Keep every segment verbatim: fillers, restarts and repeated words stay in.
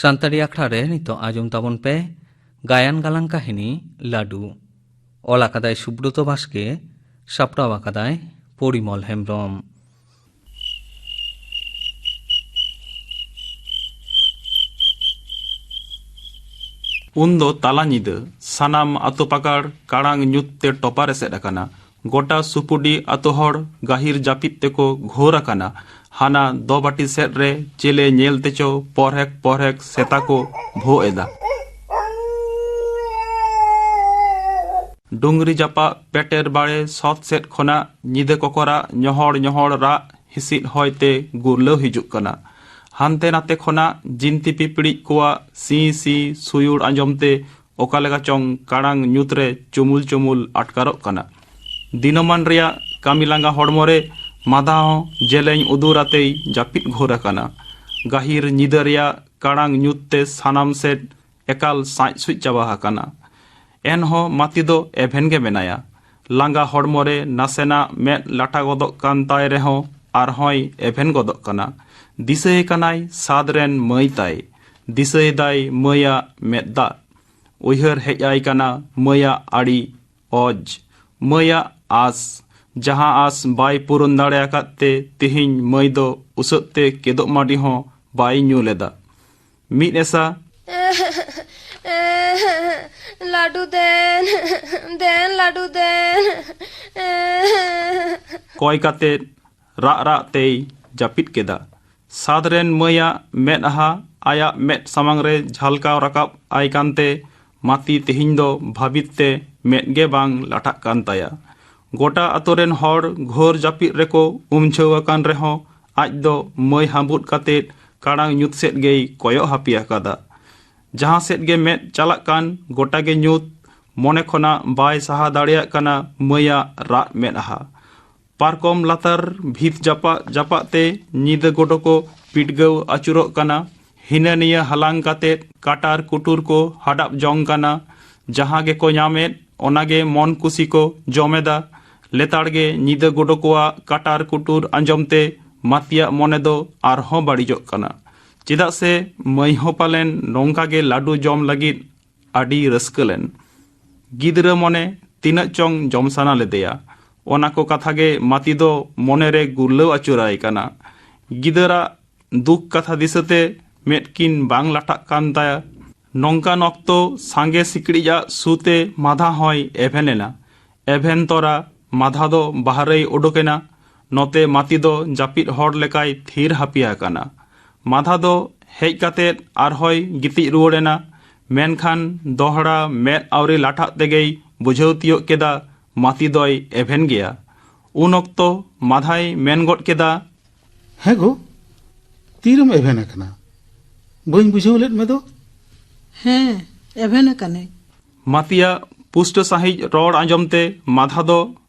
ᱥᱟᱱᱛᱟᱲᱤ ᱟᱠᱷᱲᱟ ᱨᱮ ᱱᱤᱛᱚᱜ ᱟᱸᱡᱚᱢ ᱛᱟᱵᱚᱱ ᱯᱮ ᱜᱟᱭᱟᱱ ᱜᱟᱞᱟᱝ ᱠᱟᱹᱦᱱᱤ ᱞᱟᱹᱰᱩ᱾ ᱚᱞ ᱟᱠᱟᱫᱟᱭ ᱥᱩᱵᱨᱚᱛᱚ ᱵᱟᱥᱠᱮ, ᱥᱟᱯᱲᱟᱣ ᱟᱠᱟᱫᱟᱭ ᱯᱚᱨᱤᱢᱚᱞ ᱦᱮᱢᱵᱨᱚᱢ᱾ ᱩᱱᱫᱚ ᱛᱟᱞᱟ ᱧᱤᱫᱟᱹ ᱥᱟᱱᱟᱢ ᱟᱛᱳ ᱯᱟᱠᱟᱲ ᱠᱟᱲᱟᱝ ᱧᱩᱛ ᱛᱮ ᱴᱚᱯᱟᱨ ᱮᱥᱮᱫ ᱟᱠᱟᱱᱟ᱾ ᱜᱚᱴᱟ ᱥᱩᱯᱩᱰᱤ ᱟᱛᱳ ᱦᱚᱲ ᱜᱟᱹᱦᱤᱨ ᱡᱟᱹᱯᱤᱫ ᱛᱮᱠᱚ ᱜᱷᱳᱨ ᱟᱠᱟᱱᱟ᱾ ᱦᱟᱱᱟ ᱫᱚᱵᱟᱹᱴᱤ ᱥᱮᱫ ᱨᱮ ᱪᱮᱞᱮ ᱧᱮᱞ ᱛᱮᱪᱚ ᱯᱚᱨᱦᱮᱠ ᱯᱚᱨᱦᱮᱠ ᱥᱮᱛᱟ ᱠᱚ ᱵᱷᱳᱜ ᱮᱫᱟ᱾ ᱰᱩᱝᱨᱤ ᱡᱟᱯᱟᱜ ᱯᱮᱴᱮᱨ ᱵᱟᱲᱮ ᱥᱚᱛ ᱥᱮᱫ ᱠᱷᱚᱱᱟᱜ ᱧᱤᱫᱟᱹ ᱠᱚᱠᱚᱨᱟᱜ ᱧᱚᱦᱚᱲ ᱧᱚᱦᱚᱲ ᱨᱟᱜ ᱦᱤᱥᱤᱫ ᱦᱚᱭ ᱛᱮ ᱜᱩᱨᱞᱟᱹᱣ ᱦᱤᱡᱩᱜ ᱠᱟᱱᱟ᱾ ᱦᱟᱱᱛᱮ ᱱᱟᱛᱮ ᱠᱷᱚᱱᱟᱜ ᱡᱤᱱᱛᱤ ᱯᱤᱯᱤᱲᱤᱡ ᱠᱚᱣᱟᱜ ᱥᱤᱸ ᱥᱤᱸ ᱥᱩᱭᱩᱲ ᱟᱸᱡᱚᱢ ᱛᱮ ᱚᱠᱟ ᱞᱮᱠᱟ ᱪᱚᱝ ᱠᱟᱲᱟᱝ ᱧᱩᱛ ᱨᱮ ᱪᱩᱢᱩᱞ ᱪᱩᱢᱩᱞ ᱟᱴᱠᱟᱨᱚᱜ ᱠᱟᱱᱟ᱾ ᱫᱤᱱᱟᱹᱢᱟᱱ ᱨᱮᱭᱟᱜ ᱠᱟᱹᱢᱤ ᱞᱟᱸᱜᱟ ᱦᱚᱲᱢᱚ ᱨᱮ ᱢᱟᱫᱟ ᱦᱚᱸ ᱡᱮᱞᱮᱧ ᱩᱫᱩᱨ ᱟᱛᱮᱭ ᱡᱟᱹᱯᱤᱫ ᱜᱷᱳᱨ ᱟᱠᱟᱱᱟ᱾ ᱜᱟᱹᱦᱤᱨ ᱧᱤᱫᱟᱹ ᱨᱮᱭᱟᱜ ᱠᱟᱲᱟᱝ ᱧᱩᱛ ᱛᱮ ᱥᱟᱱᱟᱢ ᱥᱮᱫ ᱮᱠᱟᱞ ᱥᱟᱡ ᱥᱩᱡ ᱪᱟᱵᱟ ᱟᱠᱟᱱᱟ᱾ ᱮᱱᱦᱚᱸ ᱢᱟᱹᱛᱤ ᱫᱚ ᱮᱵᱷᱮᱱ ᱜᱮ ᱢᱮᱱᱟᱭᱟ᱾ ᱞᱟᱸᱜᱟ ᱦᱚᱲᱢᱚ ᱨᱮ ᱱᱟᱥᱮᱱᱟᱜ ᱢᱮᱫ ᱞᱟᱴᱟ ᱜᱚᱫᱚᱜ ᱠᱟᱱ ᱛᱟᱭ ᱨᱮᱦᱚᱸ ᱟᱨᱦᱚᱸᱭ ᱮᱵᱷᱮᱱ ᱜᱚᱫᱚᱜ ᱠᱟᱱᱟ᱾ ᱫᱤᱥᱟᱹᱭᱮ ᱠᱟᱱᱟᱭ ᱥᱟᱫᱽ ᱨᱮᱱ ᱢᱟᱹᱭ ᱛᱟᱭ᱾ ᱫᱤᱥᱟᱹᱭᱮᱫᱟᱭ ᱢᱟᱹᱭᱟᱜ ᱢᱮᱫ ᱫᱟᱜ᱾ ᱩᱭᱦᱟᱹᱨ ᱦᱮᱡ ᱟᱭ ᱠᱟᱱᱟ ᱢᱟᱹᱭᱟᱜ ᱟᱹᱲᱤ ᱚᱡᱽ, ᱢᱟᱹᱭᱟᱜ ᱟᱸᱥ᱾ ᱡᱟᱦᱟᱸ ᱟᱸᱥ ᱵᱟᱭ ᱯᱩᱨᱩᱱ ᱫᱟᱲᱮ ᱟᱠᱟᱫ ᱛᱮ ᱛᱮᱦᱮᱧ ᱢᱟᱹᱭ ᱫᱚ ᱩᱥᱟᱹᱫ ᱛᱮ ᱠᱮᱫᱚᱜ ᱢᱟᱹᱰᱤ ᱦᱚᱸ ᱵᱟᱭ ᱧᱩ ᱞᱮᱫᱟ᱾ ᱢᱤᱫ ᱮᱥᱟ ᱞᱟᱹᱰᱩ ᱫᱮᱱ, ᱫᱮᱱ ᱞᱟᱹᱰᱩ ᱫᱮᱱ᱾ ᱠᱚᱭ ᱠᱟᱛᱮ ᱨᱟᱜ ᱨᱟᱜ ᱛᱮᱭ ᱡᱟᱹᱯᱤᱫ ᱠᱮᱫᱟ᱾ ᱥᱟᱫᱽ ᱨᱮᱱ ᱢᱟᱹᱭᱟᱜ ᱢᱮᱫᱦᱟ ᱟᱭᱟᱜ ᱢᱮᱫ ᱥᱟᱢᱟᱝ ᱨᱮ ᱡᱷᱟᱞᱠᱟᱣ ᱨᱟᱠᱟᱵ ᱟᱭ ᱠᱟᱱᱛᱮ ᱢᱟᱹᱛᱤ ᱛᱮᱦᱮᱧ ᱫᱚ ᱵᱷᱟᱹᱵᱤᱛ ᱛᱮ ᱢᱮᱫ ᱜᱮ ᱵᱟᱝ ᱞᱟᱴᱷᱟᱜ ᱠᱟᱱ ᱛᱟᱭᱟ᱾ ᱜᱚᱴᱟ ᱟᱛᱳ ᱨᱮᱱ ᱦᱚᱲ ᱜᱷᱳᱨ ᱡᱟᱹᱯᱤᱫ ᱨᱮᱠᱚ ᱩᱢᱡᱷᱟᱹᱣ ᱟᱠᱟᱱ ᱨᱮᱦᱚᱸ ᱟᱡ ᱫᱚ ᱢᱟᱹᱭ ᱦᱟᱹᱵᱩᱫ ᱠᱟᱛᱮ ᱠᱟᱲᱟᱝ ᱧᱩᱛ ᱥᱮᱫ ᱜᱮᱭ ᱠᱚᱭᱚᱜ ᱦᱟᱹᱯᱤ ᱟᱠᱟᱫᱟ᱾ ᱡᱟᱦᱟᱸ ᱥᱮᱫ ᱜᱮ ᱢᱮᱫ ᱪᱟᱞᱟᱜ ᱠᱟᱱ ᱜᱚᱴᱟ ᱜᱮ ᱧᱩᱛ᱾ ᱢᱚᱱᱮ ᱠᱷᱚᱱᱟᱜ ᱵᱟᱭ ᱥᱟᱦᱟ ᱫᱟᱲᱮᱭᱟᱜ ᱠᱟᱱᱟ ᱢᱟᱹᱭᱟᱜ ᱨᱟᱜ ᱢᱮᱫᱦᱟ᱾ ᱯᱟᱨᱠᱚᱢ ᱞᱟᱛᱟᱨ ᱵᱷᱤᱛ ᱡᱟᱯᱟᱜ ᱡᱟᱯᱟᱜ ᱛᱮ ᱧᱤᱫᱟᱹ ᱜᱚᱰᱚ ᱠᱚ ᱯᱤᱰᱜᱟᱹᱣ ᱟᱹᱪᱩᱨᱚᱜ ᱠᱟᱱᱟ᱾ ᱦᱤᱱᱟᱹ ᱱᱤᱭᱟᱹ ᱦᱟᱞᱟᱝ ᱠᱟᱛᱮ ᱠᱟᱴᱟᱨ ᱠᱩᱴᱩᱨ ᱠᱚ ᱦᱟᱰᱟᱯ ᱡᱚᱝ ᱠᱟᱱᱟ᱾ ᱡᱟᱦᱟᱸ ᱜᱮᱠᱚ ᱧᱟᱢᱮᱫ ᱚᱱᱟᱜᱮ ᱢᱚᱱ ᱠᱩᱥᱤ ᱠᱚ ᱡᱚᱢᱮᱫᱟ᱾ ᱞᱮᱛᱟᱲ ᱜᱮ ᱧᱤᱫᱟᱹ ᱜᱚᱰᱚ ᱠᱚᱣᱟᱜ ᱠᱟᱴᱟᱨ ᱠᱩᱴᱩᱨ ᱟᱸᱡᱚᱢ ᱛᱮ ᱢᱟᱹᱛᱤᱭᱟᱜ ᱢᱚᱱᱮ ᱫᱚ ᱟᱨᱦᱚᱸ ᱵᱟᱹᱲᱤᱡᱚᱜ ᱠᱟᱱᱟ᱾ ᱪᱮᱫᱟᱜ ᱥᱮ ᱢᱟᱹᱭ ᱦᱚᱸ ᱯᱟᱞᱮᱱ ᱱᱚᱝᱠᱟ ᱜᱮ ᱞᱟᱹᱰᱩ ᱡᱚᱢ ᱞᱟᱹᱜᱤᱫ ᱟᱹᱰᱤ ᱨᱟᱹᱥᱠᱟᱹ ᱞᱮᱱ᱾ ᱜᱤᱫᱽᱨᱟᱹ ᱢᱚᱱᱮ ᱛᱤᱱᱟᱹᱜ ᱪᱚᱝ ᱡᱚᱢ ᱥᱟᱱᱟ ᱞᱮᱫᱮᱭᱟ᱾ ᱚᱱᱟ ᱠᱚ ᱠᱟᱛᱷᱟ ᱜᱮ ᱢᱟᱹᱛᱤ ᱫᱚ ᱢᱚᱱᱮ ᱨᱮ ᱜᱩᱨᱞᱟᱹᱣ ᱟᱹᱪᱩᱨᱟᱭ ᱠᱟᱱᱟ᱾ ᱜᱤᱫᱟᱹᱨᱟᱜ ᱫᱩᱠ ᱠᱟᱛᱷᱟ ᱫᱤᱥᱟᱹᱛᱮ ᱢᱮᱫ ᱠᱤᱱ ᱵᱟᱝ ᱞᱟᱴᱷᱟᱜ ᱠᱟᱱ ᱛᱟᱭᱟ᱾ ᱱᱚᱝᱠᱟᱱ ᱚᱠᱛᱚ ᱥᱟᱸᱜᱮ ᱥᱤᱠᱲᱤᱡᱟᱜ ᱥᱩ ᱛᱮ ᱢᱟᱫᱷᱟ ᱦᱚᱸᱭ ᱮᱵᱷᱮᱱ ᱮᱱᱟ᱾ ᱮᱵᱷᱮᱱ ᱛᱚᱨᱟ ᱢᱟᱫᱷᱟ ᱫᱚ ᱵᱟᱦᱨᱮᱭ ᱩᱰᱩᱠ ᱮᱱᱟ᱾ ᱱᱚᱛᱮ ᱢᱟᱹᱛᱤ ᱫᱚ ᱡᱟᱹᱯᱤᱫ ᱦᱚᱲ ᱞᱮᱠᱟᱭ ᱛᱷᱤᱨ ᱦᱟᱹᱯᱤᱭᱟ ᱟᱠᱟᱱᱟ᱾ ᱢᱟᱫᱷᱟ ᱫᱚ ᱦᱮᱡ ᱠᱟᱛᱮ ᱟᱨᱦᱚᱸᱭ ᱜᱤᱛᱤᱡ ᱨᱩᱣᱟᱹᱲ ᱮᱱᱟ᱾ ᱢᱮᱱᱠᱷᱟᱱ ᱫᱚᱦᱲᱟ ᱢᱮᱫ ᱟᱹᱣᱨᱤ ᱞᱟᱴᱷᱟᱜ ᱛᱮᱜᱮᱭ ᱵᱩᱡᱷᱟᱹᱣ ᱛᱤᱭᱳᱜ ᱠᱮᱫᱟ, ᱢᱟᱹᱛᱤ ᱫᱚᱭ ᱮᱵᱷᱮᱱ ᱜᱮᱭᱟ᱾ ᱩᱱ ᱚᱠᱛᱚ ᱢᱟᱫᱷᱟᱭ ᱢᱮᱱ ᱜᱚᱫ ᱠᱮᱫᱟ, "ᱦᱮᱸ ᱜᱳ, ᱛᱤᱨᱮᱢ ᱮᱵᱷᱮᱱ ᱟᱠᱟᱱᱟ? ᱵᱟᱹᱧ ᱵᱩᱡᱷᱟᱹᱣ ᱞᱮᱫ ᱢᱮ ᱫᱚ?" "ᱦᱮᱸ, ᱮᱵᱷᱮᱱ ᱟᱠᱟᱱᱟᱹᱧ᱾" ᱢᱟᱹᱛᱤᱭᱟᱜ ᱯᱩᱥᱴᱟᱹ ᱥᱟᱺᱦᱤᱡ ᱨᱚᱲ ᱟᱸᱡᱚᱢ ᱛᱮ ᱢᱟᱫᱷᱟ ᱫᱚ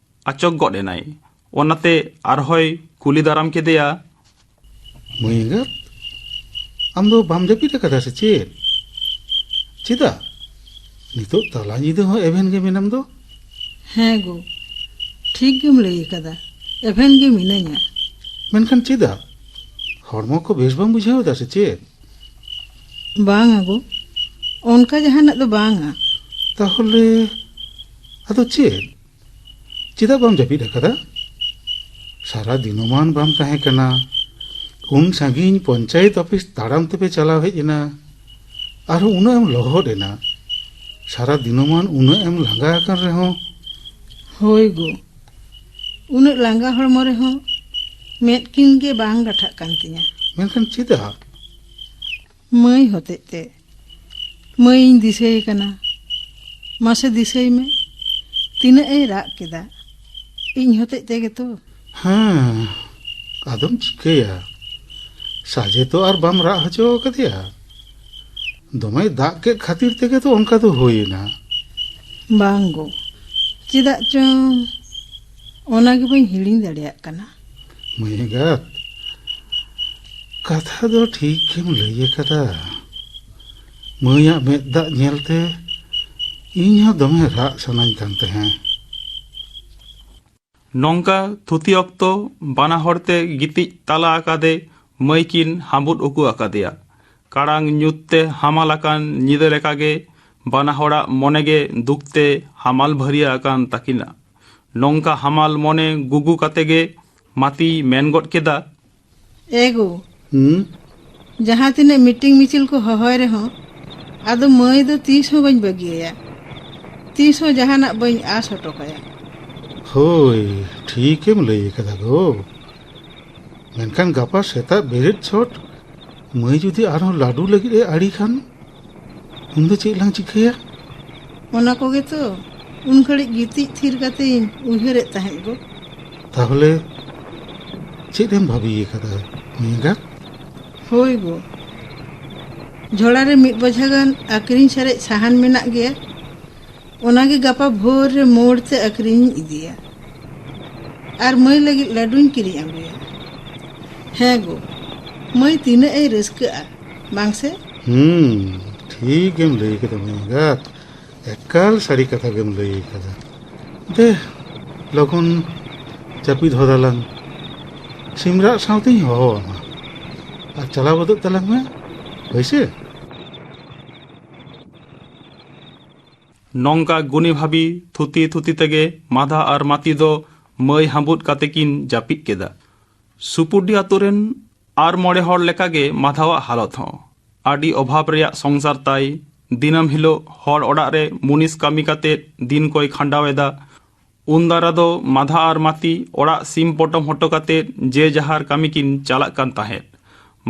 ᱟᱪᱚᱠ ᱜᱚᱫ ᱮᱱᱟᱭ᱾ ᱚᱱᱟᱛᱮ ᱟᱨᱦᱚᱸᱭ ᱠᱩᱞᱤ ᱫᱟᱨᱟᱢ ᱠᱮᱫᱮᱭᱟ, "ᱢᱟᱹᱭ ᱮᱸᱜᱟᱛ, ᱟᱢ ᱫᱚ ᱵᱟᱢ ᱡᱟᱹᱯᱤᱫ ᱟᱠᱟᱫᱟ ᱥᱮ ᱪᱮᱫ? ᱪᱮᱫᱟᱜ ᱱᱤᱛᱚᱜ ᱛᱟᱞᱟ ᱧᱤᱫᱟᱹ ᱦᱚᱸ ᱮᱵᱷᱮᱱ ᱜᱮ ᱢᱮᱱᱟᱢ ᱫᱚ?" "ᱦᱮᱸ ᱜᱳ, ᱴᱷᱤᱠ ᱜᱮᱢ ᱞᱟᱹᱭ ᱟᱠᱟᱫᱟ, ᱮᱵᱷᱮᱱ ᱜᱮ ᱢᱤᱱᱟᱹᱧᱟ᱾" "ᱢᱮᱱᱠᱷᱟᱱ ᱪᱮᱫᱟᱜ? ᱦᱚᱲᱢᱚ ᱠᱚ ᱵᱮᱥ ᱵᱟᱢ ᱵᱩᱡᱷᱟᱹᱣ ᱮᱫᱟ ᱥᱮ ᱪᱮᱫ?" "ᱵᱟᱝᱟ ᱜᱳ, ᱚᱱᱠᱟ ᱡᱟᱦᱟᱱᱟᱜ ᱫᱚ ᱵᱟᱝᱟ᱾" "ᱛᱟᱦᱚᱞᱮ ᱟᱫᱚ ᱪᱮᱫ? ᱪᱮᱫᱟᱜ ᱵᱟᱢ ᱡᱟᱹᱯᱤᱫ ᱟᱠᱟᱫᱟ? ᱥᱟᱨᱟ ᱫᱤᱱᱚᱢᱟᱱ ᱵᱟᱢ ᱛᱟᱦᱮᱸ ᱠᱟᱱᱟ, ᱩᱱ ᱥᱟᱺᱜᱤᱧ ᱯᱚᱧᱪᱟᱭᱮᱛ ᱚᱯᱷᱤᱥ ᱛᱟᱲᱟᱢ ᱛᱮᱯᱮ ᱪᱟᱞᱟᱣ ᱦᱮᱡ ᱮᱱᱟ, ᱟᱨᱦᱚᱸ ᱩᱱᱟᱹᱜ ᱮᱢ ᱞᱚᱦᱚᱫ ᱮᱱᱟ, ᱥᱟᱨᱟ ᱫᱤᱱᱚᱢᱟᱱ ᱩᱱᱟᱹᱜ ᱮᱢ ᱞᱟᱸᱜᱟ ᱟᱠᱟᱱ ᱨᱮᱦᱚᱸ?" "ᱦᱳᱭ ᱜᱳ, ᱩᱱᱟᱹᱜ ᱞᱟᱸᱜᱟ ᱦᱚᱲᱢᱚ ᱨᱮᱦᱚᱸ ᱢᱮᱫ ᱠᱤᱱ ᱜᱮ ᱵᱟᱝ ᱞᱟᱴᱷᱟᱜ ᱠᱟᱱ ᱛᱤᱧᱟ᱾" "ᱢᱮᱱᱠᱷᱟᱱ ᱪᱮᱫᱟᱜ?" "ᱢᱟᱹᱭ ᱦᱚᱛᱮᱡ ᱛᱮ᱾ ᱢᱟᱹᱭᱤᱧ ᱫᱤᱥᱟᱹᱭᱮ ᱠᱟᱱᱟ, ᱢᱟᱥᱮ ᱫᱤᱥᱟᱹᱭ ᱢᱮ, ᱛᱤᱱᱟᱹᱜ ᱮ ᱨᱟᱜ ᱠᱮᱫᱟ ᱤᱧ ᱦᱚᱛᱮᱡ ᱛᱮᱜᱮ ᱛᱚ᱾" "ᱦᱮᱸ, ᱟᱫᱚᱢ ᱪᱤᱠᱟᱹᱭᱟ, ᱥᱟᱡᱮ ᱛᱚ ᱟᱨ ᱵᱟᱢ ᱨᱟᱜ ᱦᱚᱪᱚ ᱟᱠᱟᱫᱮᱭᱟ᱾ ᱫᱚᱢᱮ ᱫᱟᱜ ᱠᱮᱫ ᱠᱷᱟᱹᱛᱤᱨ ᱛᱮᱜᱮ ᱛᱚ ᱚᱱᱠᱟ ᱫᱚ ᱦᱩᱭ ᱮᱱᱟ᱾" "ᱵᱟᱝ ᱜᱳ, ᱪᱮᱫᱟᱜ ᱪᱚᱝ ᱚᱱᱟ ᱜᱮ ᱵᱟᱹᱧ ᱦᱤᱲᱤᱧ ᱫᱟᱲᱮᱭᱟᱜ ᱠᱟᱱᱟ᱾" "ᱢᱟᱹᱭ ᱮᱸᱜᱟᱛ, ᱠᱟᱛᱷᱟ ᱫᱚ ᱴᱷᱤᱠ ᱜᱮᱢ ᱞᱟᱹᱭ ᱟᱠᱟᱫᱟ᱾ ᱢᱟᱹᱭᱟᱜ ᱢᱮᱫ ᱫᱟᱜ ᱧᱮᱞᱛᱮ ᱤᱧ ᱦᱚᱸ ᱫᱚᱢᱮ ᱨᱟᱜ ᱥᱟᱱᱟᱧ ᱠᱟᱱ ᱛᱟᱦᱮᱸ᱾" ᱱᱚᱝᱠᱟ ᱛᱷᱩᱛᱤ ᱚᱠᱛᱚ ᱵᱟᱱᱟ ᱦᱚᱲ ᱛᱮ ᱜᱤᱛᱤᱡ ᱛᱟᱞᱟ ᱟᱠᱟᱫᱮ ᱢᱟᱹᱭ ᱠᱤᱱ ᱦᱟᱹᱵᱩᱫ ᱩᱠᱩ ᱟᱠᱟᱫᱮᱭᱟ᱾ ᱠᱟᱲᱟᱝ ᱧᱩᱛ ᱛᱮ ᱦᱟᱢᱟᱞ ᱟᱠᱟᱱ ᱧᱤᱫᱟᱹ ᱞᱮᱠᱟᱜᱮ ᱵᱟᱱᱟ ᱦᱚᱲᱟᱜ ᱢᱚᱱᱮ ᱜᱮ ᱫᱩᱠ ᱛᱮ ᱦᱟᱢᱟᱞ ᱵᱷᱟᱹᱨᱭᱟᱹ ᱟᱠᱟᱱ ᱛᱟᱹᱠᱤᱱᱟ᱾ ᱱᱚᱝᱠᱟ ᱦᱟᱢᱟᱞ ᱢᱚᱱᱮ ᱜᱩᱜᱩ ᱠᱟᱛᱮ ᱜᱮ ᱢᱟᱹᱛᱤᱭ ᱢᱮᱱ ᱜᱚᱫ ᱠᱮᱫᱟ, ᱮ ᱜᱳ, ᱦᱩᱸ? ᱡᱟᱦᱟᱸ ᱛᱤᱱᱟᱹᱜ ᱢᱤᱴᱤᱝ ᱢᱤᱪᱷᱤᱞ ᱠᱚ ᱦᱚᱦᱚᱭ ᱨᱮᱦᱚᱸ, ᱟᱫᱚ ᱢᱟᱹᱭ ᱫᱚ ᱛᱤᱥ ᱦᱚᱸ ᱵᱟᱹᱧ ᱵᱟᱹᱜᱤᱭᱟᱭᱟ᱾ ᱛᱤᱥ ᱦᱚᱸ ᱡᱟᱦᱟᱱᱟᱜ ᱵᱟᱹᱧ ᱟᱸᱥ ᱦᱚᱴᱚ ᱠᱟᱭᱟ᱾ ᱦᱳᱭ, ᱴᱷᱤᱠᱮᱢ ᱞᱟᱹᱭ ᱟᱠᱟᱫᱟ ᱜᱳ᱾ ᱢᱮᱱᱠᱷᱟᱱ ᱜᱟᱯᱟ ᱥᱮᱛᱟᱜ ᱵᱮᱨᱮᱫ ᱪᱷᱚᱴ ᱢᱟᱹᱭ ᱡᱩᱫᱤ ᱟᱨᱦᱚᱸ ᱞᱟᱹᱰᱩ ᱞᱟᱹᱜᱤᱫ ᱮ ᱟᱹᱲᱤ ᱠᱷᱟᱱ, ᱩᱱ ᱫᱚ ᱪᱮᱫ ᱞᱟᱝ ᱪᱤᱠᱟᱹᱭᱟ? ᱚᱱᱟ ᱠᱚᱜᱮ ᱛᱚ ᱩᱱ ᱜᱷᱟᱹᱲᱤᱡ ᱜᱤᱛᱤᱡ ᱛᱷᱤᱨ ᱠᱟᱛᱮᱧ ᱩᱭᱦᱟᱹᱨᱮᱫ ᱛᱟᱦᱮᱸᱫ ᱜᱳ᱾ ᱛᱟᱦᱚᱞᱮ ᱪᱮᱫ ᱮᱢ ᱵᱷᱟᱹᱵᱤ ᱟᱠᱟᱫᱟ, ᱢᱟᱹᱭ ᱮᱸᱜᱟᱛ? ᱦᱳᱭ ᱜᱳ, ᱡᱷᱚᱲᱟ ᱨᱮ ᱢᱤᱫ ᱵᱚᱡᱷᱟ ᱜᱟᱱ ᱟᱹᱠᱷᱨᱤᱧ ᱥᱟᱨᱮᱡ ᱥᱟᱦᱟᱱ ᱢᱮᱱᱟᱜ ᱜᱮᱭᱟ᱾ ᱚᱱᱟᱜᱮ ᱜᱟᱯᱟ ᱵᱷᱳᱨ ᱨᱮ ᱢᱳᱲ ᱛᱮ ᱟᱹᱠᱷᱨᱤᱧᱤᱧ ᱤᱫᱤᱭᱟ᱾ ᱟᱨ ᱢᱟᱹᱭ ᱞᱟᱹᱜᱤᱫ ᱞᱟᱹᱰᱩᱧ ᱠᱤᱨᱤᱧ ᱟᱹᱜᱩᱭᱟ᱾ ᱦᱮᱸ ᱜᱳ, ᱢᱟᱹᱭ ᱛᱤᱱᱟᱹᱜ ᱮ ᱨᱟᱹᱥᱠᱟᱹᱜᱼᱟ, ᱵᱟᱝ ᱥᱮ? ᱦᱩᱸ, ᱴᱷᱤᱠ ᱜᱮᱢ ᱞᱟᱹᱭ ᱠᱮᱫᱟ ᱢᱟᱹᱭ ᱮᱸᱜᱟᱛ᱾ ᱮᱠᱟᱞ ᱥᱟᱹᱨᱤ ᱠᱟᱛᱷᱟ ᱜᱮᱢ ᱞᱟᱹᱭ ᱠᱟᱫᱟ᱾ ᱫᱮ, ᱞᱚᱜᱚᱱ ᱡᱟᱹᱯᱤᱫ ᱦᱚᱫᱟᱞᱟᱝ᱾ ᱥᱤᱢᱨᱟᱜ ᱥᱟᱶᱛᱮᱧ ᱦᱚᱦᱚ ᱟᱢᱟ᱾ ᱟᱨ ᱪᱟᱞᱟᱣ ᱜᱚᱫᱚᱜ ᱛᱟᱞᱟᱝ ᱢᱮ, ᱦᱳᱭ ᱥᱮ? ᱱᱚᱝᱠᱟ ᱜᱩᱱᱤ ᱵᱷᱟᱹᱵᱤ ᱛᱷᱩᱛᱤ ᱛᱷᱩᱛᱤ ᱛᱮᱜᱮ ᱢᱟᱫᱷᱟ ᱟᱨ ᱢᱟᱹᱛᱤ ᱫᱚ ᱢᱟᱹᱭ ᱦᱟᱹᱵᱩᱫ ᱠᱟᱛᱮ ᱠᱤᱱ ᱡᱟᱹᱯᱤᱫ ᱠᱮᱫᱟ᱾ ᱥᱩᱯᱩᱨᱰᱤ ᱟᱛᱳ ᱨᱮᱱ ᱟᱨ ᱢᱚᱬᱮ ᱦᱚᱲ ᱞᱮᱠᱟᱜᱮ ᱢᱟᱫᱷᱟᱣᱟᱜ ᱦᱟᱞᱚᱛ ᱦᱚᱸ᱾ ᱟᱹᱰᱤ ᱚᱵᱷᱟᱵᱽ ᱨᱮᱭᱟᱜ ᱥᱚᱝᱥᱟᱨ ᱛᱟᱭ᱾ ᱫᱤᱱᱟᱹᱢ ᱦᱤᱞᱳᱜ ᱦᱚᱲ ᱚᱲᱟᱜ ᱨᱮ ᱢᱩᱱᱤᱥ ᱠᱟᱹᱢᱤ ᱠᱟᱛᱮ ᱫᱤᱱ ᱠᱚᱭ ᱠᱷᱟᱸᱰᱟᱣ ᱮᱫᱟ᱾ ᱩᱱ ᱫᱟᱨᱟ ᱫᱚ ᱢᱟᱫᱷᱟ ᱟᱨ ᱢᱟᱹᱛᱤ ᱚᱲᱟᱜ ᱥᱤᱢ ᱯᱚᱴᱚᱢ ᱦᱚᱴᱚ ᱠᱟᱛᱮ ᱡᱮ ᱡᱟᱦᱟᱨ ᱠᱟᱹᱢᱤ ᱠᱤᱱ ᱪᱟᱞᱟᱜ ᱠᱟᱱ ᱛᱟᱦᱮᱸᱫ᱾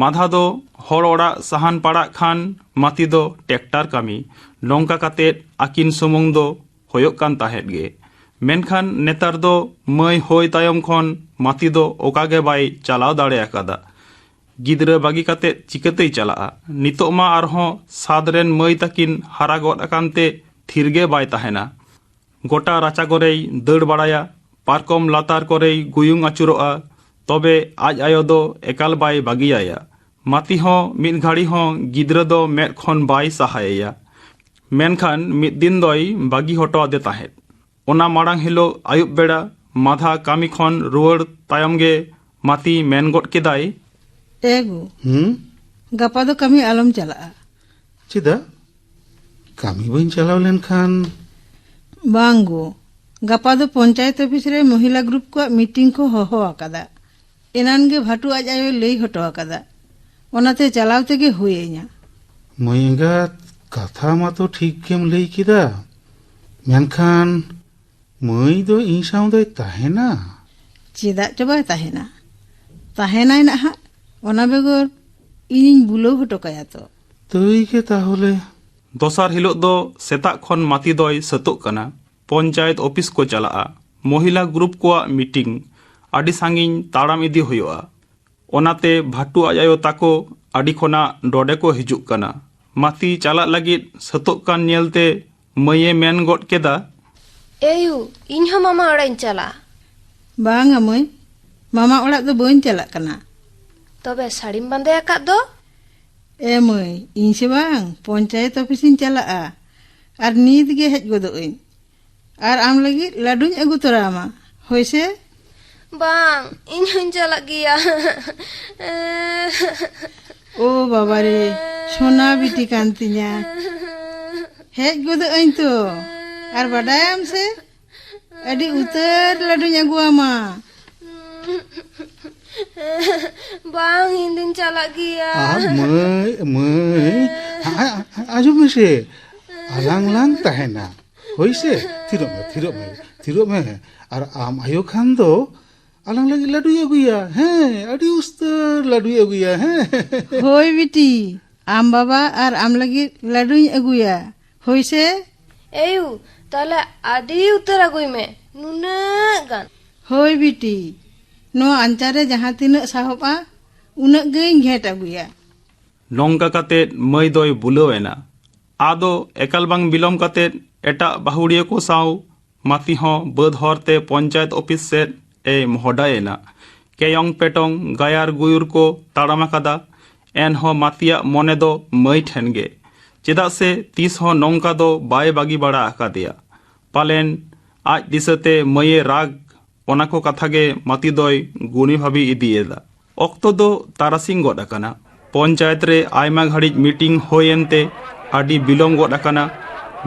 ᱢᱟᱫᱷᱟ ᱫᱚ ᱦᱚᱲ ᱚᱲᱟᱜ ᱥᱟᱦᱟᱱ ᱯᱟᱲᱟᱜ ᱠᱷᱟᱱ ᱢᱟᱹᱛᱤ ᱫᱚ ᱴᱮᱠᱴᱟᱨ ᱠᱟᱹᱢᱤ᱾ ᱱᱚᱝᱠᱟ ᱠᱟᱛᱮ ᱟᱹᱠᱤᱱ ᱥᱩᱢᱩᱝ ᱫᱚ ᱦᱩᱭᱩᱜ ᱠᱟᱱ ᱛᱟᱦᱮᱸᱫ ᱜᱮ᱾ ᱢᱮᱱᱠᱷᱟᱱ ᱱᱮᱛᱟᱨ ᱫᱚ ᱢᱟᱹᱭ ᱦᱩᱭ ᱛᱟᱭᱚᱢ ᱠᱷᱚᱱ ᱢᱟᱹᱛᱤ ᱫᱚ ᱚᱠᱟ ᱜᱮ ᱵᱟᱭ ᱪᱟᱞᱟᱣ ᱫᱟᱲᱮ ᱟᱠᱟᱫᱟ᱾ ᱜᱤᱫᱽᱨᱟᱹ ᱵᱟᱹᱜᱤ ᱠᱟᱛᱮ ᱪᱤᱠᱟᱹᱛᱮᱭ ᱪᱟᱞᱟᱜᱼᱟ? ᱱᱤᱛᱚᱜ ᱢᱟ ᱟᱨᱦᱚᱸ ᱥᱟᱛ ᱨᱮᱱ ᱢᱟᱹᱭ ᱛᱟᱹᱠᱤᱱ ᱦᱟᱨᱟ ᱜᱚᱫ ᱟᱠᱟᱱ ᱛᱮ ᱛᱷᱤᱨ ᱜᱮ ᱵᱟᱭ ᱛᱟᱦᱮᱱᱟ᱾ ᱜᱚᱴᱟ ᱨᱟᱪᱟ ᱠᱚᱨᱮᱭ ᱫᱟᱹᱲ ᱵᱟᱲᱟᱭᱟ, ᱯᱟᱨᱠᱚᱢ ᱞᱟᱛᱟᱨ ᱠᱚᱨᱮᱭ ᱜᱩᱭᱩᱝ ᱟᱹᱪᱩᱨᱚᱜᱼᱟ᱾ ᱛᱚᱵᱮ ᱟᱡ ᱟᱭᱳ ᱫᱚ ᱮᱠᱟᱞ ᱵᱟᱭ ᱵᱟᱹᱜᱤᱭᱟᱭᱟ᱾ ᱢᱟᱹᱛᱤ ᱦᱚᱸ ᱢᱤᱫ ᱜᱷᱟᱹᱲᱤ ᱦᱚᱸ ᱜᱤᱫᱽᱨᱟᱹ ᱫᱚ ᱢᱮᱫ ᱠᱷᱚᱱ ᱵᱟᱭ ᱥᱟᱦᱟᱭᱮᱭᱟ᱾ ᱢᱮᱱᱠᱷᱟᱱ ᱢᱤᱫ ᱫᱤᱱ ᱫᱚᱭ ᱵᱟᱹᱜᱤ ᱦᱚᱴᱚ ᱟᱫᱮ ᱛᱟᱦᱮᱸᱫ᱾ ᱚᱱᱟ ᱢᱟᱲᱟᱝ ᱦᱤᱞᱳᱜ ᱟᱹᱭᱩᱵ ᱵᱮᱲᱟ ᱢᱟᱫᱷᱟ ᱠᱟᱹᱢᱤ ᱠᱷᱚᱱ ᱨᱩᱣᱟᱹᱲ ᱛᱟᱭᱚᱢ ᱜᱮ ᱢᱟᱹᱛᱤ ᱢᱮᱱ ᱜᱚᱫ ᱠᱮᱫᱟᱭ, ᱮ ᱜᱳ, ᱦᱩᱸ? ᱜᱟᱯᱟ ᱫᱚ ᱠᱟᱹᱢᱤ ᱟᱞᱚᱢ ᱪᱟᱞᱟᱜᱼᱟ᱾ ᱪᱮᱫᱟᱜ? ᱠᱟᱹᱢᱤ ᱵᱟᱹᱧ ᱪᱟᱞᱟᱣ ᱞᱮᱱᱠᱷᱟᱱ? ᱵᱟᱝ ᱜᱳ, ᱜᱟᱯᱟ ᱫᱚ ᱯᱚᱧᱪᱟᱭᱮᱛ ᱚᱯᱷᱤᱥ ᱨᱮ ᱢᱚᱦᱤᱞᱟ ᱜᱨᱩᱯ ᱠᱚᱣᱟᱜ ᱢᱤᱴᱤᱝ ᱠᱚ ᱦᱚᱦᱚ ᱟᱠᱟᱫᱟ᱾ ᱮᱱᱟᱱ ᱜᱮ ᱵᱷᱟᱴᱩ ᱟᱡ ᱟᱭᱳᱭ ᱞᱟᱹᱭ ᱦᱚᱴᱚ ᱟᱠᱟᱫᱟ, ᱚᱱᱟᱛᱮ ᱪᱟᱞᱟᱣ ᱛᱮᱜᱮ ᱦᱩᱭ ᱟᱹᱧᱟ᱾ ᱢᱟᱹᱭ ᱮᱸᱜᱟᱛ, ᱠᱟᱛᱷᱟ ᱢᱟᱛᱚ ᱴᱷᱤᱠ ᱜᱮᱢ ᱞᱟᱹᱭ ᱠᱮᱫᱟ, ᱢᱮᱱᱠᱷᱟᱱ ᱢᱟᱹᱭ ᱫᱚ ᱤᱧ ᱥᱟᱶ ᱫᱚᱭ ᱛᱟᱦᱮᱱᱟ? ᱪᱮᱫᱟᱜ ᱪᱚ ᱵᱟᱭ ᱛᱟᱦᱮᱱᱟ, ᱛᱟᱦᱮᱱᱟᱭ ᱱᱟᱦᱟᱜ, ᱚᱱᱟ ᱵᱮᱜᱚᱨ ᱤᱧᱤᱧ ᱵᱩᱞᱟᱹᱣ ᱦᱚᱴᱚ ᱠᱟᱭᱟ ᱛᱚ᱾ ᱛᱟᱹᱭ ᱜᱮ ᱛᱟᱦᱚᱞᱮ᱾ ᱫᱚᱥᱟᱨ ᱦᱤᱞᱳᱜ ᱫᱚ ᱥᱮᱛᱟᱜ ᱠᱷᱚᱱ ᱢᱟᱹᱛᱤ ᱫᱚᱭ ᱥᱟᱹᱛᱚᱜ ᱠᱟᱱᱟ᱾ ᱯᱚᱧᱪᱟᱭᱮᱛ ᱚᱯᱷᱤᱥ ᱠᱚ ᱪᱟᱞᱟᱜᱼᱟ᱾ ᱢᱚᱦᱤᱞᱟ ᱜᱨᱩᱯ ᱠᱚᱣᱟᱜ ᱢᱤᱴᱤᱝ᱾ ᱟᱹᱰᱤ ᱥᱟᱺᱜᱤᱧ ᱛᱟᱲᱟᱢ ᱤᱫᱤ ᱦᱩᱭᱩᱜᱼᱟ᱾ ᱚᱱᱟᱛᱮ ᱵᱷᱟᱴᱩ ᱟᱡ ᱟᱭᱳ ᱛᱟᱠᱚ ᱟᱹᱰᱤ ᱠᱷᱚᱱᱟᱜ ᱰᱚᱰᱮ ᱠᱚ ᱦᱤᱡᱩᱜ ᱠᱟᱱᱟ᱾ ᱢᱟᱹᱛᱤ ᱪᱟᱞᱟᱜ ᱞᱟᱹᱜᱤᱫ ᱥᱟᱹᱛᱚᱜ ᱠᱟᱱ ᱧᱮᱞᱛᱮ ᱢᱟᱹᱭᱮ ᱢᱮᱱ ᱜᱚᱫ ᱠᱮᱫᱟ, ᱮᱭᱩ, ᱤᱧ ᱦᱚᱸ ᱢᱟᱢᱟ ᱚᱲᱟᱜ ᱤᱧ ᱪᱟᱞᱟᱜᱼᱟ᱾ ᱵᱟᱝᱟ ᱢᱟᱹᱭ, ᱢᱟᱢᱟ ᱚᱲᱟᱜ ᱫᱚ ᱵᱟᱹᱧ ᱪᱟᱞᱟᱜ ᱠᱟᱱᱟ᱾ ᱛᱚᱵᱮ ᱥᱟᱹᱲᱤᱢ ᱵᱟᱸᱫᱮ ᱟᱠᱟᱫ ᱫᱚ? ᱮ ᱢᱟᱹᱭ, ᱤᱧ ᱥᱮ ᱵᱟᱝ ᱯᱚᱧᱪᱟᱭᱮᱛ ᱚᱯᱷᱤᱥ ᱤᱧ ᱪᱟᱞᱟᱜᱼᱟ, ᱟᱨ ᱱᱤᱛ ᱜᱮ ᱦᱮᱡ ᱜᱚᱫᱚᱜ ᱟᱹᱧ᱾ ᱟᱨ ᱟᱢ ᱞᱟᱹᱜᱤᱫ ᱞᱟᱹᱰᱩᱧ ᱟᱹᱜᱩ ᱛᱚᱨᱟ ᱟᱢᱟ, ᱦᱳᱭ ᱥᱮ? ᱵᱟᱝ, ᱤᱧ ᱦᱚᱸᱧ ᱪᱟᱞᱟᱜ ᱜᱮᱭᱟ᱾ ᱳ ᱵᱟᱵᱟ ᱨᱮ, ᱥᱳᱱᱟ ᱵᱤᱴᱤ ᱠᱟᱱ ᱛᱤᱧᱟ᱾ ᱦᱮᱡ ᱜᱚᱫᱚᱜ ᱟᱹᱧ ᱛᱚ᱾ ᱟᱨ ᱵᱟᱰᱟᱭᱟᱢ ᱥᱮ, ᱟᱹᱰᱤ ᱩᱛᱟᱹᱨ ᱞᱟᱹᱰᱩᱧ ᱟᱹᱜᱩᱣᱟᱢᱟ᱾ ᱵᱟᱝ, ᱤᱧ ᱫᱩᱧ ᱪᱟᱞᱟᱜ ᱜᱮᱭᱟ᱾ ᱟᱨ ᱢᱟᱹᱭ, ᱢᱟᱹᱭ, ᱟ-, ᱟ-, ᱟᱸᱡᱚᱢ ᱢᱮᱥᱮ, ᱟᱞᱟᱝ ᱞᱟᱝ ᱛᱟᱦᱮᱱᱟ᱾ ᱦᱳᱭ ᱥᱮ? ᱛᱷᱤᱨᱚᱜ ᱢᱮ, ᱛᱷᱤᱨᱚᱜ ᱢᱮ, ᱛᱷᱤᱨᱚᱜ ᱢᱮ᱾ ᱟᱨ ᱟᱢ ᱟᱭᱳ ᱠᱷᱟᱱ ᱫᱚ ᱟᱞᱟᱝ ᱞᱟᱹᱜᱤᱫ ᱞᱟᱹᱰᱩᱭ ᱟᱹᱜᱩᱭᱟ᱾ ᱦᱮᱸ, ᱟᱹᱰᱤ ᱩᱥᱛᱟᱹᱨ ᱞᱟᱹᱰᱩᱭ ᱟᱹᱜᱩᱭᱟ᱾ ᱦᱮᱸ᱾ ᱦᱳᱭ ᱵᱤᱴᱤ, ᱟᱢ ᱵᱟᱵᱟ ᱟᱨ ᱟᱢ ᱞᱟᱹᱜᱤᱫ ᱞᱟᱹᱰᱩᱧ ᱟᱹᱜᱩᱭᱟ᱾ ᱦᱳᱭ ᱥᱮ? ᱮᱭᱩ, ᱛᱟᱦᱞᱮ ᱟᱹᱰᱤ ᱩᱛᱟᱹᱨ ᱟᱹᱜᱩᱭ ᱢᱮ, ᱱᱩᱱᱟᱹᱜ ᱜᱟᱱ᱾ ᱦᱳᱭ ᱵᱤᱴᱤ, ᱱᱚᱣᱟ ᱟᱧᱪᱟᱨ ᱨᱮ ᱡᱟᱦᱟᱸ ᱛᱤᱱᱟᱹᱜ ᱥᱟᱦᱚᱵᱼᱟ, ᱩᱱᱟᱹᱜ ᱜᱮᱧ ᱜᱷᱮᱸᱴ ᱟᱹᱜᱩᱭᱟ᱾ ᱱᱚᱝᱠᱟ ᱠᱟᱛᱮ ᱢᱟᱹᱭ ᱫᱚᱭ ᱵᱩᱞᱟᱹᱣ ᱮᱱᱟ᱾ ᱟᱫᱚ ᱮᱠᱟᱞ ᱵᱟᱝ ᱵᱤᱞᱚᱢ ᱠᱟᱛᱮ ᱮᱴᱟᱜ ᱵᱟᱹᱦᱩᱲᱤᱭᱟᱹ ᱠᱚ ᱥᱟᱶ ᱢᱟᱹᱛᱤ ᱦᱚᱸ ᱵᱟᱹᱫᱽ ᱦᱚᱨ ᱛᱮ ᱯᱚᱧᱪᱟᱭᱮᱛ ᱚᱯᱷᱤᱥ ᱥᱮᱫ ᱮ ᱢᱚᱦᱰᱟᱭᱮᱱᱟ᱾ ᱠᱮᱭᱚᱝ ᱯᱮᱴᱚᱝ ᱜᱟᱭᱟᱨ ᱜᱩᱭᱩᱨ ᱠᱚ ᱛᱟᱲᱟᱢ ᱟᱠᱟᱫᱟ᱾ ᱮᱱᱦᱚᱸ ᱢᱟᱹᱛᱤᱭᱟᱜ ᱢᱚᱱᱮ ᱫᱚ ᱢᱟᱹᱭ ᱴᱷᱮᱱ ᱜᱮ, ᱪᱮᱫᱟᱜ ᱥᱮ ᱛᱤᱥ ᱦᱚᱸ ᱱᱚᱝᱠᱟ ᱫᱚ ᱵᱟᱭ ᱵᱟᱹᱜᱤ ᱵᱟᱲᱟ ᱟᱠᱟᱫᱮᱭᱟ᱾ ᱯᱟᱞᱮᱱ ᱟᱡ ᱫᱤᱥᱟᱹᱛᱮ ᱢᱟᱹᱭᱮ ᱨᱟᱜᱽ, ᱚᱱᱟ ᱠᱚ ᱠᱟᱛᱷᱟ ᱜᱮ ᱢᱟᱹᱛᱤ ᱫᱚᱭ ᱜᱩᱱᱤ ᱵᱷᱟᱹᱵᱤ ᱤᱫᱤᱭᱮᱫᱟ᱾ ᱚᱠᱛᱚ ᱫᱚ ᱛᱟᱨᱟᱥᱤᱧ ᱜᱚᱫ ᱟᱠᱟᱱᱟ᱾ ᱯᱚᱧᱪᱟᱭᱮᱛ ᱨᱮ ᱟᱭᱢᱟ ᱜᱷᱟᱹᱲᱤᱡ ᱢᱤᱴᱤᱝ ᱦᱩᱭᱮᱱ ᱛᱮ ᱟᱹᱰᱤ ᱵᱤᱞᱚᱢ ᱜᱚᱫ ᱟᱠᱟᱱᱟ᱾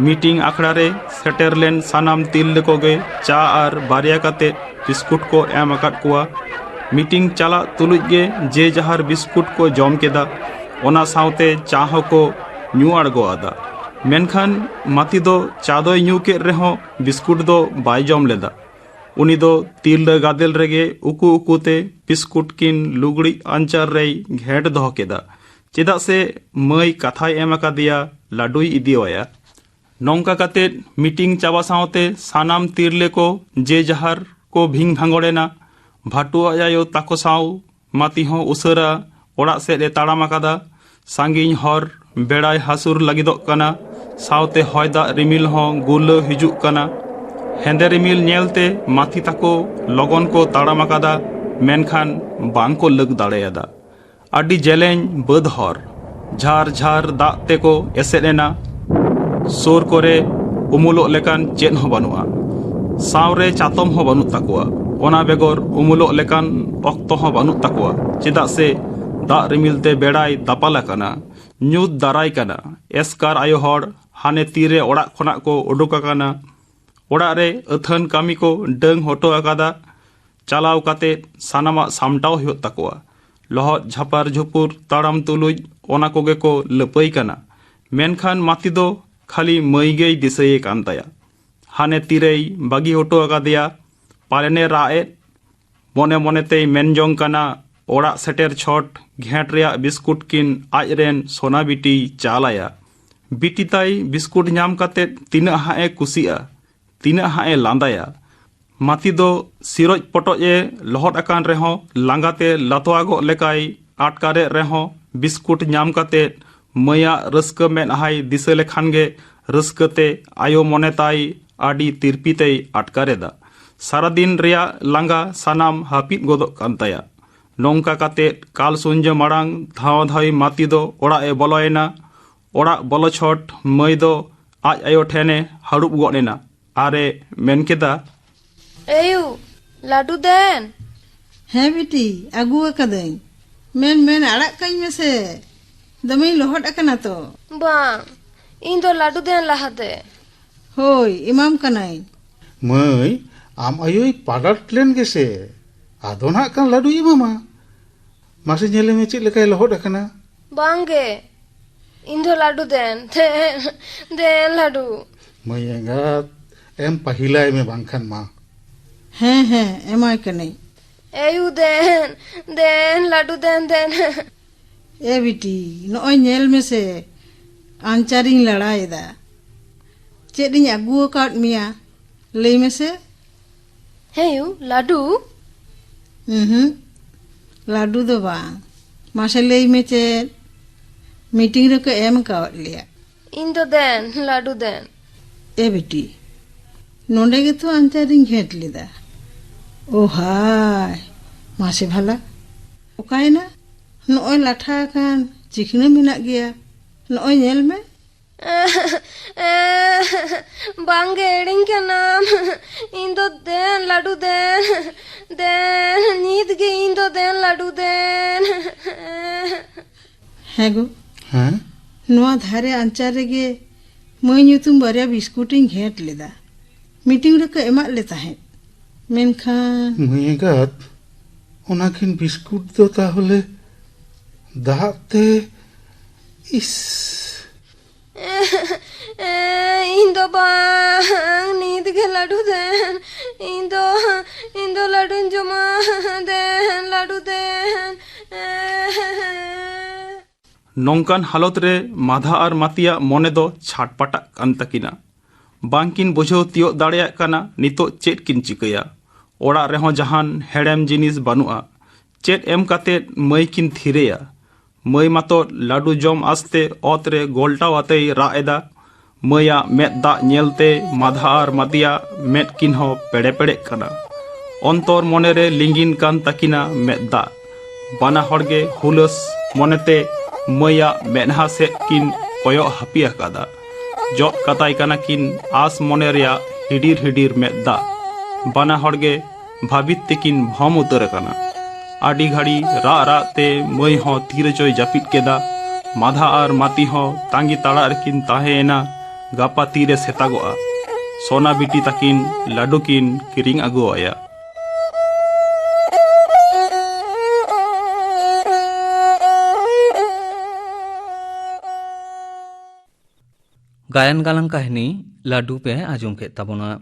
ᱢᱤᱴᱤᱝ ᱟᱠᱷᱲᱟ ᱨᱮ ᱥᱮᱴᱮᱨ ᱞᱮᱱ ᱥᱟᱱᱟᱢ ᱛᱤᱨᱞᱟᱹ ᱠᱚᱜᱮ ᱪᱟ ᱟᱨ ᱵᱟᱨᱭᱟ ᱠᱟᱛᱮ ᱵᱤᱥᱠᱩᱴ ᱠᱚ ᱮᱢ ᱟᱠᱟᱫ ᱠᱚᱣᱟ᱾ ᱢᱤᱴᱤᱝ ᱪᱟᱞᱟᱜ ᱛᱩᱞᱩᱡ ᱜᱮ ᱡᱮ ᱡᱟᱦᱟᱨ ᱵᱤᱥᱠᱩᱴ ᱠᱚ ᱡᱚᱢ ᱠᱮᱫᱟ, ᱚᱱᱟ ᱥᱟᱶᱛᱮ ᱪᱟ ᱦᱚᱸᱠᱚ ᱧᱩ ᱟᱬᱜᱚ ᱟᱫᱟ᱾ ᱢᱮᱱᱠᱷᱟᱱ ᱢᱟᱹᱛᱤ ᱫᱚ ᱪᱟ ᱫᱚᱭ ᱧᱩ ᱠᱮᱫ ᱨᱮᱦᱚᱸ ᱵᱤᱥᱠᱩᱴ ᱫᱚ ᱵᱟᱭ ᱡᱚᱢ ᱞᱮᱫᱟ᱾ ᱩᱱᱤ ᱫᱚ ᱛᱤᱨᱞᱟᱹ ᱜᱟᱫᱮᱞ ᱨᱮᱜᱮ ᱩᱠᱩ ᱩᱠᱩᱛᱮ ᱵᱤᱥᱠᱩᱴ ᱠᱤᱱ ᱞᱩᱜᱽᱲᱤᱡ ᱟᱧᱪᱟᱨ ᱨᱮᱭ ᱜᱷᱮᱸᱴ ᱫᱚᱦᱚ ᱠᱮᱫᱟ, ᱪᱮᱫᱟᱜ ᱥᱮ ᱢᱟᱹᱭ ᱠᱟᱛᱷᱟᱭ ᱮᱢ ᱟᱠᱟᱫᱮᱭᱟ ᱞᱟᱹᱰᱩᱭ ᱤᱫᱤᱣᱟᱭᱟ᱾ ᱱᱚᱝᱠᱟ ᱠᱟᱛᱮ ᱢᱤᱴᱤᱝ ᱪᱟᱵᱟ ᱥᱟᱶᱛᱮ ᱥᱟᱱᱟᱢ ᱛᱤᱨᱞᱟᱹ ᱠᱚ ᱡᱮ ᱡᱟᱦᱟᱨ ᱠᱚ ᱵᱷᱤᱝ ᱵᱷᱟᱸᱜᱚᱲ ᱮᱱᱟ᱾ ᱵᱷᱟᱴᱩ ᱟᱡ ᱟᱭᱳ ᱛᱟᱠᱚ ᱥᱟᱶ ᱢᱟᱹᱛᱤ ᱦᱚᱸ ᱩᱥᱟᱹᱨᱟ ᱚᱲᱟᱜ ᱥᱮᱫ ᱮ ᱛᱟᱲᱟᱢ ᱟᱠᱟᱫᱟ᱾ ᱥᱟᱺᱜᱤᱧ ᱦᱚᱨ ᱵᱮᱲᱟᱭ ᱦᱟᱹᱥᱩᱨ ᱞᱟᱹᱜᱤᱫᱚᱜ ᱠᱟᱱᱟ, ᱥᱟᱶᱛᱮ ᱦᱚᱭ ᱫᱟᱜ ᱨᱤᱢᱤᱞ ᱦᱚᱸ ᱜᱩᱨᱞᱟᱹ ᱦᱤᱡᱩᱜ ᱠᱟᱱᱟ᱾ ᱦᱮᱸᱫᱮ ᱨᱤᱢᱤᱞ ᱧᱮᱞᱛᱮ ᱢᱟᱹᱛᱤ ᱛᱟᱠᱚ ᱞᱚᱜᱚᱱ ᱠᱚ ᱛᱟᱲᱟᱢ ᱟᱠᱟᱫᱟ, ᱢᱮᱱᱠᱷᱟᱱ ᱵᱟᱝ ᱠᱚ ᱞᱟᱹᱜ ᱫᱟᱲᱮᱭᱟᱫᱟ᱾ ᱟᱹᱰᱤ ᱡᱮᱞᱮᱧ ᱵᱟᱹᱫᱽ ᱦᱚᱨ, ᱡᱷᱟᱨ ᱡᱷᱟᱨ ᱫᱟᱜ ᱛᱮᱠᱚ ᱮᱥᱮᱫ ᱮᱱᱟ᱾ ᱥᱩᱨ ᱠᱚᱨᱮ ᱩᱢᱩᱞᱚᱜ ᱞᱮᱠᱟᱱ ᱪᱮᱫ ᱦᱚᱸ ᱵᱟᱹᱱᱩᱜᱼᱟ᱾ ᱥᱟᱶᱨᱮ ᱪᱟᱛᱚᱢ ᱦᱚᱸ ᱵᱟᱹᱱᱩᱜ ᱛᱟᱠᱚᱣᱟ᱾ ᱚᱱᱟ ᱵᱮᱜᱚᱨ ᱩᱢᱩᱞᱚᱜ ᱞᱮᱠᱟᱱ ᱚᱠᱛᱚ ᱦᱚᱸ ᱵᱟᱹᱱᱩᱜ ᱛᱟᱠᱚᱣᱟ, ᱪᱮᱫᱟᱜ ᱥᱮ ᱫᱟᱜ ᱨᱤᱢᱤᱞ ᱛᱮ ᱵᱮᱲᱟᱭ ᱫᱟᱯᱟᱞ ᱟᱠᱟᱱᱟ, ᱧᱩᱛ ᱫᱟᱨᱟᱭ ᱠᱟᱱᱟ᱾ ᱮᱥᱠᱟᱨ ᱟᱭᱳ ᱦᱚᱲ ᱦᱟᱱᱮ ᱛᱤᱨᱮ ᱚᱲᱟᱜ ᱠᱷᱚᱱᱟᱜ ᱠᱚ ᱩᱰᱩᱠ ᱟᱠᱟᱱᱟ᱾ ᱚᱲᱟᱜ ᱨᱮ ᱟᱹᱛᱷᱟᱹᱱ ᱠᱟᱹᱢᱤ ᱠᱚ ᱰᱟᱹᱝ ᱦᱚᱴᱚ ᱟᱠᱟᱫᱟ᱾ ᱪᱟᱞᱟᱣ ᱠᱟᱛᱮ ᱥᱟᱱᱟᱢᱟᱜ ᱥᱟᱢᱴᱟᱣ ᱦᱩᱭᱩᱜ ᱛᱟᱠᱚᱣᱟ᱾ ᱞᱚᱦᱚᱫ ᱡᱷᱟᱯᱟᱨ ᱡᱷᱩᱯᱩᱨ ᱛᱟᱲᱟᱢ ᱛᱩᱞᱩᱡ ᱚᱱᱟ ᱠᱚᱜᱮ ᱠᱚ ᱞᱟᱹᱯᱟᱹᱭ ᱠᱟᱱᱟ᱾ ᱢᱮᱱᱠᱷᱟᱱ ᱢᱟᱹᱛᱤ ᱫᱚ ᱠᱷᱟᱹᱞᱤ ᱢᱟᱹᱭ ᱜᱮᱭ ᱫᱤᱥᱟᱹᱭᱮ ᱠᱟᱱ ᱛᱟᱭᱟ᱾ ᱦᱟᱱᱮ ᱛᱤᱨᱮᱭ ᱵᱟᱹᱜᱤ ᱦᱚᱴᱚ ᱟᱠᱟᱫᱮᱭᱟ, ᱯᱟᱞᱮᱱᱮ ᱨᱟᱜ ᱮᱫ᱾ ᱢᱚᱱᱮ ᱢᱚᱱᱮ ᱛᱮᱭ ᱢᱮᱱ ᱡᱚᱝ ᱠᱟᱱᱟ, ᱚᱲᱟᱜ ᱥᱮᱴᱮᱨ ᱪᱷᱚᱴ ᱜᱷᱮᱸᱴ ᱨᱮᱭᱟᱜ ᱵᱤᱥᱠᱩᱴ ᱠᱤᱱ ᱟᱡ ᱨᱮᱱ ᱥᱳᱱᱟ ᱵᱤᱴᱤᱭ ᱪᱟᱞ ᱟᱭᱟ᱾ ᱵᱤᱴᱤ ᱛᱟᱭ ᱵᱤᱥᱠᱩᱴ ᱧᱟᱢ ᱠᱟᱛᱮ ᱛᱤᱱᱟᱹᱜ ᱦᱟᱸᱜ ᱮ ᱠᱩᱥᱤᱜᱼᱟ, ᱛᱤᱱᱟᱹᱜ ᱦᱟᱸᱜ ᱮ ᱞᱟᱸᱫᱟᱭᱟ᱾ ᱢᱟᱹᱛᱤ ᱫᱚ ᱥᱤᱨᱚᱡ ᱯᱚᱴᱚᱡ ᱮ ᱞᱚᱦᱚᱫ ᱟᱠᱟᱱ ᱨᱮᱦᱚᱸ ᱞᱟᱸᱜᱟᱛᱮ ᱞᱟᱛᱣᱟᱜᱚᱜ ᱞᱮᱠᱟᱭ ᱟᱴᱠᱟᱨᱮᱫ ᱨᱮᱦᱚᱸ ᱵᱤᱥᱠᱩᱴ ᱧᱟᱢ ᱠᱟᱛᱮ ᱢᱟᱹᱭᱟᱜ ᱨᱟᱹᱥᱠᱟᱹ ᱢᱮᱫᱦᱟᱭ ᱫᱤᱥᱟᱹ ᱞᱮᱠᱷᱟᱱ ᱜᱮ ᱨᱟᱹᱥᱠᱟᱹᱛᱮ ᱟᱭᱳ ᱢᱚᱱᱮ ᱛᱟᱭ ᱟᱹᱰᱤ ᱛᱤᱨᱯᱤ ᱛᱮᱭ ᱟᱴᱠᱟᱨᱮᱫᱟ᱾ ᱥᱟᱨᱟᱫᱤᱱ ᱨᱮᱭᱟᱜ ᱞᱟᱸᱜᱟ ᱥᱟᱱᱟᱢ ᱦᱟᱹᱯᱤᱫ ᱜᱚᱫᱚᱜ ᱠᱟᱱ ᱛᱟᱭᱟ᱾ ᱱᱚᱝᱠᱟ ᱠᱟᱛᱮ ᱠᱟᱞ ᱥᱩᱧᱡᱟᱹ ᱢᱟᱲᱟᱝ ᱫᱷᱟᱶᱟ ᱫᱷᱟᱹᱣᱤ ᱢᱟᱹᱛᱤ ᱫᱚ ᱚᱲᱟᱜ ᱮ ᱵᱚᱞᱚᱭᱮᱱᱟ᱾ ᱚᱲᱟᱜ ᱵᱚᱞᱚ ᱪᱷᱚᱴ ᱢᱟᱹᱭ ᱫᱚ ᱟᱡ ᱟᱭᱳ ᱴᱷᱮᱱᱮ ᱦᱟᱹᱨᱩᱵ ᱜᱚᱫ ᱮᱱᱟ ᱟᱨᱮ ᱢᱮᱱ ᱠᱮᱫᱟ, ᱮᱭᱩ, ᱞᱟᱹᱰᱩ ᱫᱮᱱ᱾ ᱦᱮᱸ ᱵᱤᱴᱤ, ᱟᱹᱜᱩ ᱟᱠᱟᱫᱟᱹᱧ᱾ ᱢᱮᱱ, ᱢᱮᱱ, ᱟᱲᱟᱜ ᱠᱟᱹᱧ ᱢᱮᱥᱮ, ᱫᱚᱢᱮᱧ ᱞᱚᱦᱚᱫ ᱟᱠᱟᱱᱟ ᱛᱚ᱾ ᱵᱟᱝ, ᱤᱧ ᱫᱚ ᱞᱟᱹᱰᱩ ᱫᱮᱱ ᱞᱟᱦᱟᱛᱮ᱾ ᱦᱳᱭ, ᱮᱢᱟᱢ ᱠᱟᱹᱱᱟᱹᱧ᱾ ᱢᱟᱹᱭ, ᱟᱢ ᱟᱭᱳᱭ ᱯᱟᱞᱟᱴ ᱞᱮᱱ ᱜᱮᱥᱮ, ᱟᱫᱚ ᱱᱟᱜ ᱠᱷᱟᱱ ᱞᱟᱹᱰᱩᱭ ᱮᱢᱟᱢᱟ᱾ ᱢᱟᱥᱮ ᱧᱮᱞᱮ ᱢᱮ ᱪᱮᱫ ᱞᱮᱠᱟᱭ ᱞᱚᱦᱚᱫ ᱟᱠᱟᱱᱟ᱾ ᱵᱟᱝᱜᱮ, ᱤᱧ ᱫᱚ ᱞᱟᱹᱰᱩ ᱫᱮᱱ, ᱫᱮᱱ, ᱫᱮᱱ ᱞᱟᱹᱰᱩ᱾ ᱢᱟᱹᱭ ᱮᱸᱜᱟᱛ, ᱮᱢ ᱯᱟᱹᱦᱤᱞᱟᱭ ᱢᱮ ᱵᱟᱝᱠᱷᱟᱱ ᱢᱟ᱾ ᱦᱮᱸ, ᱦᱮᱸ, ᱮᱢᱟᱭ ᱠᱟᱹᱱᱟᱹᱧ᱾ ᱮᱭᱩ ᱫᱮᱱ, ᱫᱮᱱ ᱞᱟᱹᱰᱩ ᱫᱮᱱ, ᱫᱮᱱ᱾ ᱮ ᱵᱤᱴᱤ, ᱱᱚᱜᱼᱚᱭ ᱧᱮᱞ ᱢᱮᱥᱮ, ᱟᱧᱪᱟᱨᱤᱧ ᱞᱟᱲᱟᱭᱮᱫᱟ᱾ ᱪᱮᱫ ᱤᱧ ᱟᱹᱜᱩ ᱟᱠᱟᱫ ᱢᱮᱭᱟ, ᱞᱟᱹᱭ ᱢᱮᱥᱮ᱾ ᱦᱮᱸ ᱭᱩ, ᱞᱟᱹᱰᱩ? ᱩᱸᱦᱩᱸ, ᱞᱟᱹᱰᱩ ᱫᱚ ᱵᱟᱝ᱾ ᱢᱟᱥᱮ ᱞᱟᱹᱭ ᱢᱮ ᱪᱮᱫ? ᱢᱤᱴᱤᱝ ᱨᱮᱠᱚ ᱮᱢ ᱟᱠᱟᱣᱟᱫ ᱞᱮᱭᱟ᱾ ᱤᱧ ᱫᱚ ᱫᱮᱱ, ᱞᱟᱹᱰᱩ ᱫᱮᱱ᱾ ᱮ ᱵᱤᱴᱤ, ᱱᱚᱰᱮ ᱜᱮᱛᱚ ᱟᱧᱪᱟᱨᱤᱧ ᱜᱷᱮᱸᱴ ᱞᱮᱫᱟ᱾ ᱳ ᱦᱟᱭ, ᱢᱟᱥᱮ ᱵᱷᱟᱞᱟ, ᱚᱠᱟᱭᱮᱱᱟ? ᱱᱚᱜᱼᱚᱭ ᱞᱟᱴᱷᱟ ᱟᱠᱟᱱ ᱪᱤᱠᱷᱱᱟᱹ ᱢᱮᱱᱟᱜ ᱜᱮᱭᱟ, ᱱᱚᱜᱼᱚᱭ ᱧᱮᱞ ᱢᱮ᱾ ᱵᱟᱝᱜᱮ ᱮᱲᱮᱧ ᱠᱟᱱᱟᱢ, ᱤᱧ ᱫᱚ ᱫᱮᱱ ᱞᱟᱹᱰᱩ ᱫᱮᱱ, ᱫᱮᱱ ᱱᱤᱛ ᱜᱮ ᱤᱧ ᱫᱚ ᱫᱮᱱ ᱞᱟᱹᱰᱩ ᱫᱮᱱ᱾ ᱦᱮᱸ ᱜᱳ᱾ ᱦᱮᱸ? ᱱᱚᱣᱟ ᱫᱷᱟᱨᱮ ᱟᱧᱪᱟᱨ ᱨᱮᱜᱮ ᱢᱟᱹᱭ ᱧᱩᱛᱩᱢ ᱵᱟᱨᱭᱟ ᱵᱤᱥᱠᱩᱴ ᱤᱧ ᱜᱷᱮᱸᱴ ᱞᱮᱫᱟ᱾ ᱢᱤᱴᱤᱝ ᱨᱮᱠᱚ ᱮᱢᱟᱫ ᱞᱮ ᱛᱟᱦᱮᱸᱫ᱾ ᱢᱮᱱᱠᱷᱟᱱ ᱢᱟᱹᱭ ᱮᱸᱜᱟᱛ, ᱚᱱᱟᱠᱤᱱ ᱵᱤᱥᱠᱩᱴ ᱫᱚ ᱛᱟᱦᱚᱞᱮ ᱫᱟᱜ ᱛᱮ? ᱤᱥ! ᱤᱧ ᱫᱚ ᱵᱟᱝ, ᱱᱤᱛ ᱜᱮ ᱞᱟᱹᱰᱩ ᱫᱮᱱ᱾ ᱤᱧ ᱫᱚ, ᱤᱧ ᱫᱚ ᱞᱟᱹᱰᱩᱧ ᱡᱚᱢᱟ᱾ ᱫᱮᱱ, ᱞᱟᱹᱰᱩ ᱫᱮᱱ᱾ ᱱᱚᱝᱠᱟᱱ ᱦᱟᱞᱚᱛ ᱨᱮ ᱢᱟᱫᱷᱟ ᱟᱨ ᱢᱟᱛᱤᱭᱟᱜ ᱢᱚᱱᱮ ᱫᱚ ᱪᱷᱟᱴᱯᱟᱴᱟᱜ ᱠᱟᱱ ᱛᱟᱹᱠᱤᱱᱟ᱾ ᱵᱟᱝᱠᱤᱱ ᱵᱩᱡᱷᱟᱹᱣ ᱛᱤᱭᱳᱜ ᱫᱟᱲᱮᱭᱟᱜ ᱠᱟᱱᱟ ᱱᱤᱛᱚᱜ ᱪᱮᱫ ᱠᱤᱱ ᱪᱤᱠᱟᱹᱭᱟ᱾ ᱚᱲᱟᱜ ᱨᱮᱦᱚᱸ ᱡᱟᱦᱟᱱ ᱦᱮᱲᱮᱢ ᱡᱤᱱᱤᱥ ᱵᱟᱹᱱᱩᱜᱼᱟ᱾ ᱪᱮᱫ ᱮᱢ ᱠᱟᱛᱮ ᱢᱟᱹᱭ ᱠᱤᱱ ᱛᱷᱤᱨᱮᱭᱟ? ᱢᱟᱹᱭ ᱢᱟᱛᱚ ᱞᱟᱹᱰᱩ ᱡᱚᱢ ᱟᱥᱛᱮ ᱚᱛ ᱨᱮ ᱜᱚᱞᱴᱟᱣ ᱟᱛᱮᱭ ᱨᱟᱜ ᱮᱫᱟ᱾ ᱢᱟᱹᱭᱟᱜ ᱢᱮᱫ ᱫᱟᱜ ᱧᱮᱞᱛᱮ ᱢᱟᱫᱷᱟ ᱟᱨ ᱢᱟᱛᱤᱭᱟᱜ ᱢᱮᱫ ᱠᱤᱱ ᱦᱚᱸ ᱯᱮᱲᱮ ᱯᱮᱲᱮᱜ ᱠᱟᱱᱟ᱾ ᱚᱱᱛᱚᱨ ᱢᱚᱱᱮᱨᱮ ᱞᱤᱸᱜᱤᱱ ᱠᱟᱱ ᱛᱟᱹᱠᱤᱱᱟ ᱢᱮᱫ ᱫᱟᱜ᱾ ᱵᱟᱱᱟ ᱦᱚᱲᱜᱮ ᱦᱩᱞᱟᱹᱥ ᱢᱚᱱᱮᱛᱮ ᱢᱟᱹᱭᱟᱜ ᱢᱮᱫᱦᱟ ᱥᱮᱫ ᱠᱤᱱ ᱠᱚᱭᱚᱜ ᱦᱟᱹᱯᱤ ᱟᱠᱟᱫᱟ᱾ ᱡᱚᱫ ᱠᱟᱛᱟᱭ ᱠᱟᱱᱟ ᱠᱤᱱ ᱟᱸᱥ ᱢᱚᱱᱮ ᱨᱮᱭᱟᱜ ᱦᱤᱰᱤᱨ ᱦᱤᱰᱤᱨ ᱢᱮᱫ ᱫᱟᱜ᱾ ᱵᱟᱱᱟ ᱦᱚᱲᱜᱮ ᱵᱷᱟᱹᱵᱤᱛ ᱛᱮᱠᱤᱱ ᱵᱷᱚᱢ ᱩᱛᱟᱹᱨ ᱟᱠᱟᱱᱟ᱾ ᱟᱹᱰᱤ ᱜᱷᱟᱹᱲᱤ ᱨᱟᱜ ᱨᱟᱜ ᱛᱮ ᱢᱟᱹᱭ ᱦᱚᱸ ᱛᱤᱨᱮ ᱪᱚᱭ ᱡᱟᱹᱯᱤᱫ ᱠᱮᱫᱟ᱾ ᱢᱟᱫᱷᱟ ᱟᱨ ᱢᱟᱹᱛᱤ ᱦᱚᱸ ᱛᱟᱺᱜᱤ ᱛᱟᱲᱟᱜ ᱨᱮᱠᱤᱱ ᱛᱟᱦᱮᱸᱭᱮᱱᱟ᱾ ᱜᱟᱯᱟ ᱛᱤᱨᱮ ᱥᱮᱛᱟᱜᱚᱜᱼᱟ᱾ ᱥᱚᱱᱟ ᱵᱤᱴᱤ ᱛᱟᱹᱠᱤᱱ ᱞᱟᱹᱰᱩ ᱠᱤᱱ ᱠᱤᱨᱤᱧ ᱟᱹᱜᱩ ᱟᱭᱟ᱾ ᱜᱟᱭᱟᱱ ᱜᱟᱞᱟᱝ ᱠᱟᱹᱦᱱᱤ ᱞᱟᱹᱰᱩ ᱯᱮ ᱟᱸᱡᱚᱢ ᱠᱮᱫ ᱛᱟᱵᱚᱱᱟ᱾